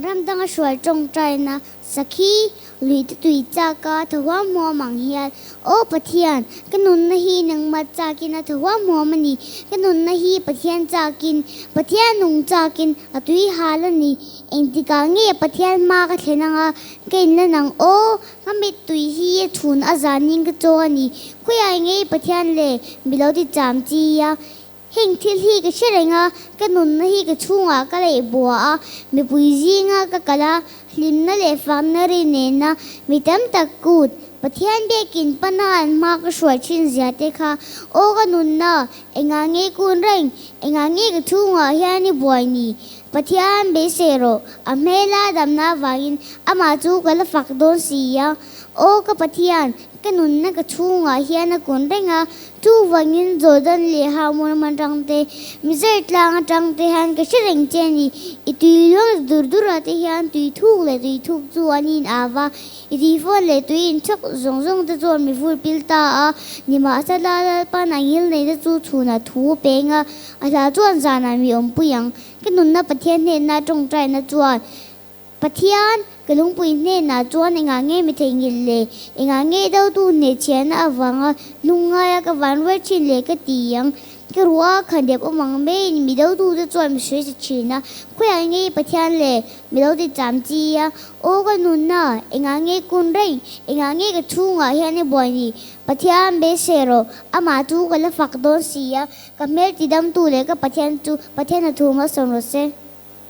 Ram danga hruai tawngtaina sakhi luite tui chaka tha huam huam ang hian, Aw Pathian, ka nunna hi nangmah chakin a tha huam huam a ni. Ka nunna hi Pathian chakin, Pathian nung chakin a tui hal a ni. Engtikah nge Pathian hma ka thlen anga ka inlan ang? Aw, ka mittui hi a chhun a zanin ka chaw a ni. Khawiah nge Pathian le mi lo ti cham chi a? Heng thil hi ka hre reng a, ka nunna hi ka chhungah ka leih bua a, mipui zinga ka kal a, hlimna leh fakna ri nena mi tam tak kut Pathian biakin pana an hma ka hruai thin zia te kha, aw ka nunna, engah nge kun reng, engah nge ka chhungah hian i buai ni? Pathian beisei rawh, a hmela damna avangin amah chu ka la fak dawn si a, aw ka Pathian, Ka nunna ka chhungah hian a kun reng a, chuvangin Jordan leh Harmon hman atang te, Mizar tlang atang te hian ka hre reng che a ni. I tui luang dur durah te hian tui thuk leh tui thuk chu an in av a, i tui fawn leh tui inchhawk zawng zawng te chuan mi vur pil ta a. Nimahsela Lalpa'n a ngil neihna chu chhunah thu a peng a, a hla chuan zanah mi awmpui ang. Ka nunna Pathian hnenah tawngtaina chuan Pathian, ka lungpui hnenah chuan engah nge mi theihnghilh le? Engah nge dotu hnehchhiahna avanga lungngaia ka van rual thin le ka ti ang? Ka ruah a khandep awm ang maiin mi dotute chuan mi sawi sa thin a, Khawiah nge i Pathian le? Mi lo ti cham chi a, Aw ka nunna, engah nge kun reng? Engah nge ka chhungah hian i buai ni? Pathian beisei rawh, amah chu ka la fak dawn si a, ka hmel tidamtu leh ka Pathian chu Pathian a thu malsawm rawh se.